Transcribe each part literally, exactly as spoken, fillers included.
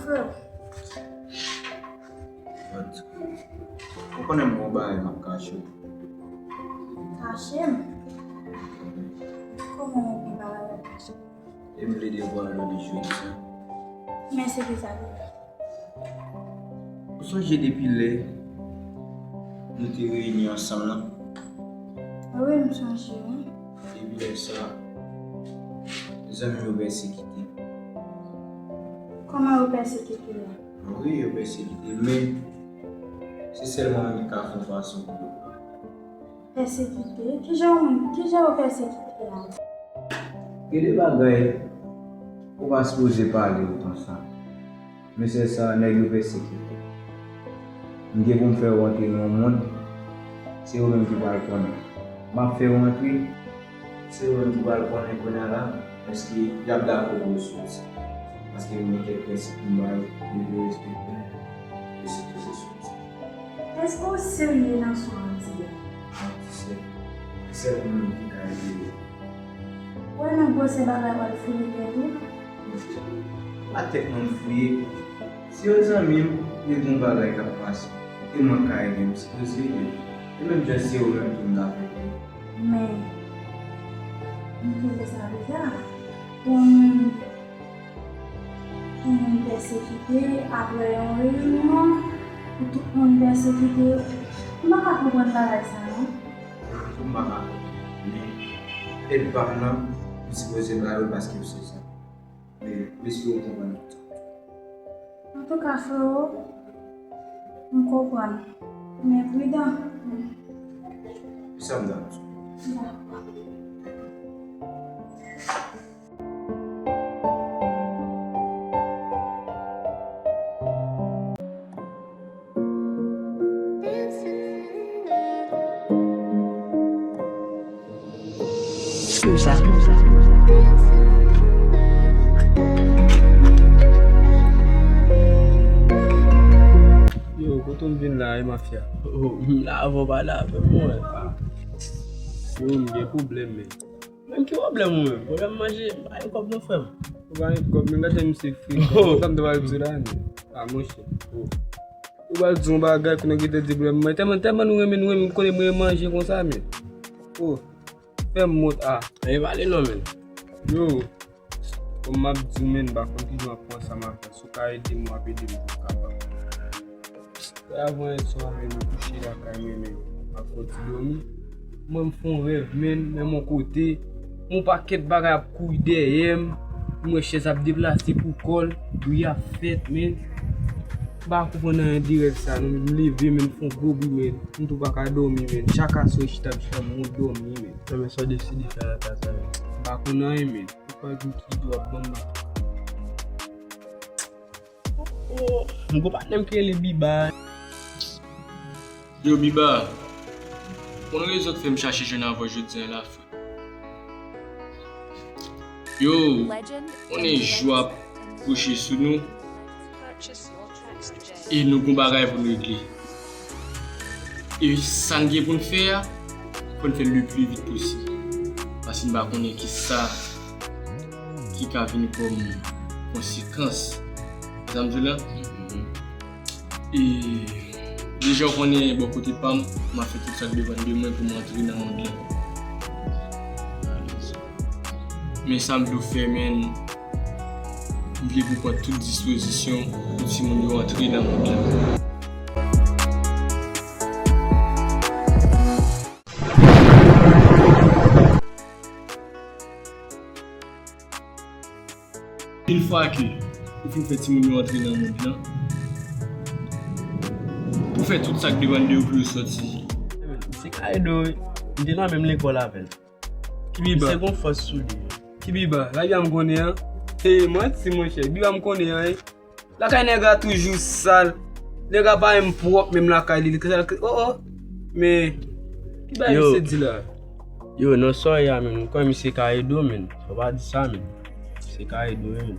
But, ou konnen m gon bagay m ap kache w. Kache m? Kòman w gen bagay w ap kache m? E m vle devwale w li jodi a. Men se kisa li ye? Ou sonje depi lè nou te reyini ansanm nan? Wi, m sonje, wi. Depi lè sa, zanmi yo pèsekite m. Kòman yo pèsekite w? Wi, yo pèsekite m, men se sèlman mwen ki ka fè yon fason pou yo. Pèsekite? Kijan, kijan yo pèsekite a? Gen de bagay ou pa sipoze pale otan sa. Men sèl sa, nèg yo pèsekite m. M gen pou m fè w rantre nan yon mond, se ou menm ki pral konnen. M ap fè w rantre, se ou menm ki pral konnen kounye a la, èske y ap dakò pou yo soti. Paske m gen kèk prensip m ba yo, yo dwe respekte, e sitou se soti. Èske w serye nan sa w ap di a? Mwen di sè, sèl moun ki ka ede yo. Ou wè nan gwosè bagay w al fouye tèt ou? Pa tèt mwen m fouye. Si yo zanmi m, yo gen yon bagay k ap pase, e mwen ka ede m, sipoze ede. E menm jan se yo menm tou m ta fè pou yo. Men, m twouve sa biza. Pou yon moun Pou moun pèsekite apre yon reyinyon, pou tout moun pèsekite. M pa ka konprann bagay sa non. Mwen tou m pa ka konprann. Men, èd pa m nan, m sipoze ba yo paske m se sa. Men, m espere w konprann tout sa. Antouka, frewo, m konprann. Men pridan. Sa m ta di w. Dakò. Scusa. Yo, kote w vin la, e mafya? Oh, m la avè w pale avè m, mwen. Yo, m gen pwoblèm, men. Men ki pwoblèm ou menm? Pwoblèm manje, m pa gen kòb non, frè m. Ou pa gen kòb, men gade misye fri. Oh. Sa m te pale pou se la, men. Ah, monchè. Oh. Ou pral di yon bagay, kounye a gentan di pwoblèm manje. Tèlman, tèlman nou renmen, nou renmen, m konnen mwen manje konsa, men. Oh. Fè m wont, ah. Anyen pale non, men. Yo. Kòm m ap di w, men, m pa konn kijan w ap pran sa m ap fè. Si w ka ede m, w ap ede m pou m kapab. Avan yè swa, men, nou kouche lakay mwen, men, m ap fè yon ti dòmi. Mwen, m fè yon rèv, men, menm yon kote, yon pakèt bagay ap kouri dèyè m. M wè chèz ap deplase pou kò l, bri ap fèt, men. M pa konprann anyen de rèv sa, non, men, m leve, men, m fè yon gwo bri, men. M tou pa ka dòmi, men. Chak aswè, chita, chita, m wont dòmi, men. Non, men sa w deside fè nan ka sa, men. M pa konn anyen, men. Ou pa di m ki do ap ban m la. Oh, m gon patnè m ki rele Biba. Yo, Biba, konn rezon k fè m chache jwenn avè w jodi a la, frè. Yo, konnen jou ap pwoche sou nou. E nou gon bagay pou n regle. E sa n gen pou n fè a, fò n fè l le pli vit posib. Paske n pa konnen kisa ki ka vini kòm konsekans. Sa m di w la? E deja w konnen bò kote pa m, m ap fè tout sa k depann de mwen pou m antre nan mond lan. Men sa m vle w fè, men, m vle pou w pran tout dispozisyon pou timoun yo antre nan mond lan. Yon fwa ke ou fin fè timoun yo antre nan mond lan, ou fè tout sa k depann de yo pou yo sòti. Se Kaido, wi. M te nan menm lekòl avè l. Ki Biba? Misye gon fòs sou li. Ki Biba? Sa Biba m konnen an? Hey, manti, monchè. Biba m konnen an, wi. Lakay nèg la toujou sal. Nèg la pa menm pwòp menm lakay li. Li sal, oh, oh. Men, ki bagay misye di la? Yo, nan sa w ye a, men, m kwè misye Kaido, men. Fò w pa di sa, men. Misye Kaido, men.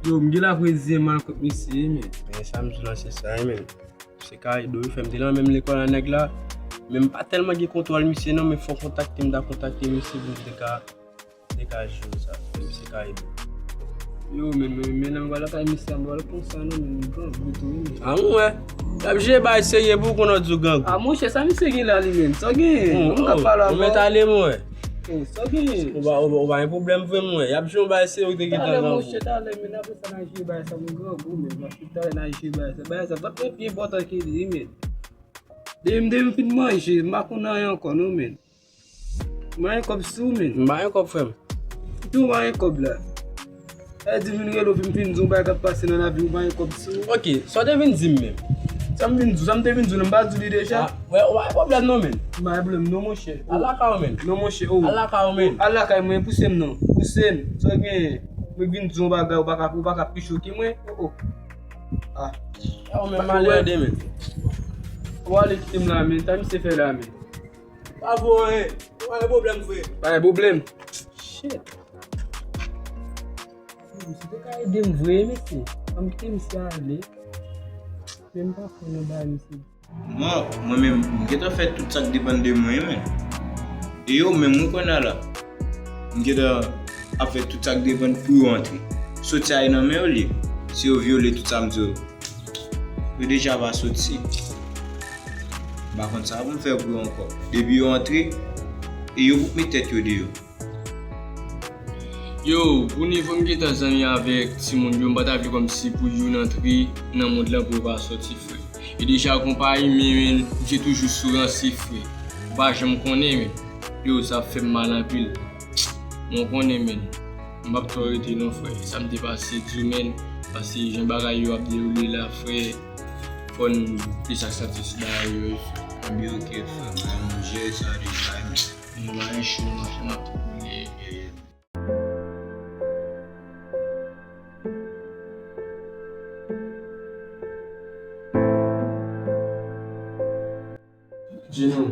Yo, m gen laprezye mal kont misye, men. Men sa m di w la, se sa, men. Se Kaido, wi, frè m te nan menm lekòl ak nèg la. Men m pa tèlman gen kontwòl misye non, men fò w kontakte m, m ta kontakte misye pou m te ka, te ka jwe sa. Frè m, se Kaido. Yo, men, men, men, nan lakay misye, mwen pral konsa, non, men, grangou tou, wi, men. A, mwen wè. L ap jere bagay serye pou w konn w di w grangou. A, monchè, sa misye gen la, li menm? Sa w genyen? Ou ka pale avè w? Mwen tale, mwen wè. Sa w genyen? Ou pa, ou pa, ou pa gen pwoblèm vre, mwen wè. Y ap jere yon bagay serye, ou te gentan grangou. Talè, monchè, talè, men apre sa, n a jere bagay sa, mwen grangou, men. Talè, n a jere bagay sa. Bagay sa, vant mwen pi enpòtan ke li, wi, men. Depi m, depi m fin manje, m pa konn anyen ankò, non, men. M pa gen kòb sou, men. M pa gen kòb, frè m. Tou m pa gen kòb la. Sa di m vin rele w, vin, vin di w bagay k ap pase nan lavi w, pa gen kòb sou. Ok, sa w te vin di m menm? Sa m vin di w, sa m te vin di w, m pa di w li deja? A, wè, ou pa gen pwoblèm non, men. M pa gen pwoblèm non, monchè. Al lakay ou, men. Non, monchè, o. Al lakay ou, men. Al lakay mwen, pouse m non. Pouse m. Sa w genyen? Mwen vin di w yon bagay, ou pa ka, ou pa ka pi choke mwen. O, o. A. Ou menm malè de, men. Ou ale kite m la, men. Sa misye fè la, men. Pa vo anyen. Pa gen pwoblèm, frè. Pa gen pwoblèm. Shit. Misye te ka ede m vre, mesye. An m kite misye ale. Men m pa kwè nan bagay misye. Mwen, mwen menm, m gentan fè tout sa k depann de mwen, men. E yo menm, wi, kounye a la. M gentan ap fè tout sa k depann pou yo antre. Soti a e nan men yo li ye. Si yo vyole tout sa m di yo, yo deja va soti. M pa konn sa pou m fè pou yo ankò. Depi yo antre, e yo pou met tèt yo deyò. Yo, pou nivo m gentan zanmi avèk timoun yo, m pa ta vle kòmsi pou youn antre nan mond lan pou yo pa sòti, frè. E deja gon pa imen, men, misye toujou sou ranse, frè. Ou pa janm konnen, men. Yo, sa ap fè m mal anpil. Mwen konnen, men. M p ap twò rete non, frè. Sa m te pase di w, men, paske jan bagay yo ap dewoule la, frè, fò n plis aksante sou bagay yo, wi, frè. Ebyen, oke, frè. Mwen, m jere sa deja, men. Mwen, m pa gen cho, m ap, m ap koule. Jenon.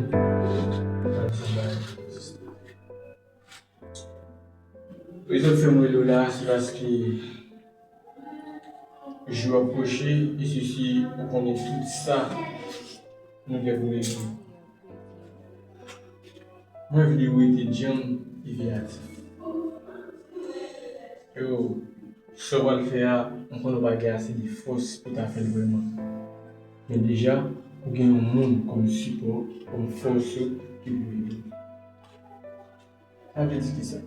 Rezon k fè m rele w la, se paske jou ap pwoche, e sesi, ou konnen tout sa nou gen pou regle. Mwen vle w rete djanm e veyatif. Yo, sa w pral fè a, m konnen w pa gen ase de fòs pou w ta fè l vrèman. Men deja, ou gen yon moun kòm sipò, kòm fòs ou ki pou ede w. Sa vle di kisa?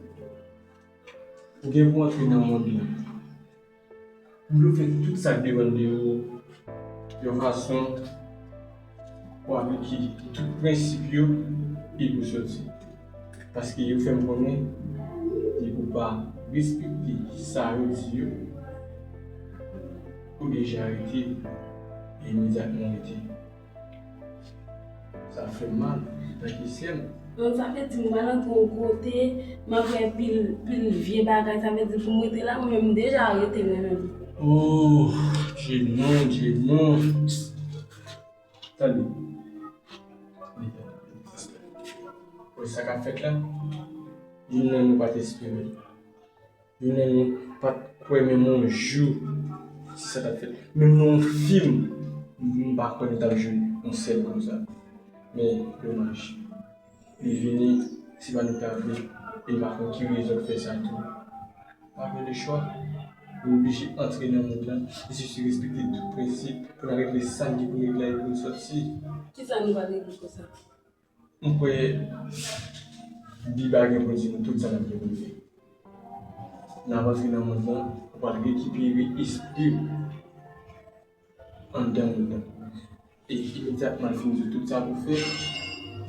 Ou gen pou antre nan mond lan. Ou dwe fè tout sa k depann de ou yon fason pou aplike tout prensip yo epi pou sòti. Paske yo fè m konnen depi w pa respekte sa yo di yo, ou deja rete, imedyatman rete. Sa fè m mal, tanki sè m. Donk, sa vle di m pral antre yon kote, m ap wè pil, pil vye bagay, sa vle di pou m rete la, mwen menm m deja rete mwen menm. Oh, Jenon, Jenon. Tande. Wè sa k ap fèt la? Youn nan nou pa t espere l. Youn nan nou pa t kwè menm yon jou si sa t ap fèt. Menm nan yon fim, m pa kwè nou t ap jwe yon sèn konsa. Men, domaj. Li vini, se pa nou k ta vle, e m pa konn ki rezon k fè sa tou. Pa gen lechwa. Nou oblije antre nan mond lan, e sesi respekte tout prensip, pou n regle sa n gen pou n regle a, e pou n sòti. Kisa nou pral regle konsa? M kwè Bib la gen pou l di nou tout sa n ap gen pou n fè. N ap antre nan mond lan, ou pral rekipere espri w anndan mond lan. E imedyatman l fin di w tout sa pou w fè,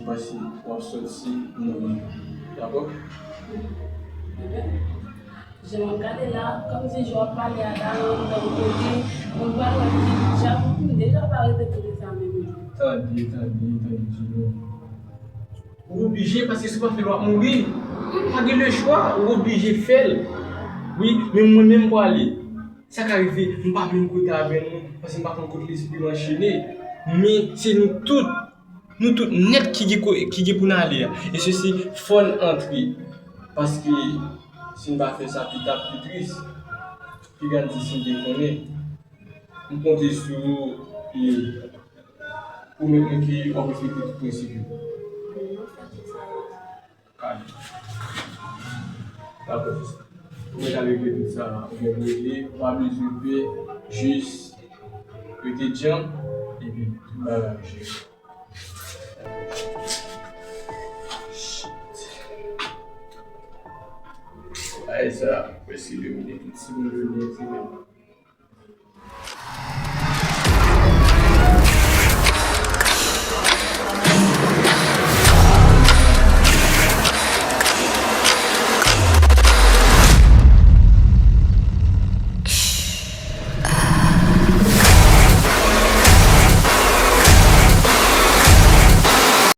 m panse w ap sòti nòmalman. Dakò? Jan m ap gade la, kòmsi jan w ap pale a la, nan yon kote, mwen pral wè ki jan, m deja pa rete kote sa menm. Tande, tande, tande, Jenon. Ou oblije, paske si w pa fè l, w ap mouri. Pa gen lechwa, ou oblije fè l. Wi, men mwen menm pwale. Sa ka rive, m pa menm kote avè nou, paske m pa konn kote lespri m anchene. Men se nou tout, nou tout nèt ki gen ko-, ki gen pou n ale a. E sesi, fò n antre. Paske si n pa fè sa, pita ap pi tris. Piga n di si n te konnen. M konte sou ou, e, pwomèt mwen ke w ap respekte tout prensip yo. Dakò, sista. Mwen ka regle tout sa, ou gen regle, ou pa bezwen pè, jis rete djanm, epi tout bagay ap jere. Shit. Ay sa, prèske domine tout timoun yo, domine timoun.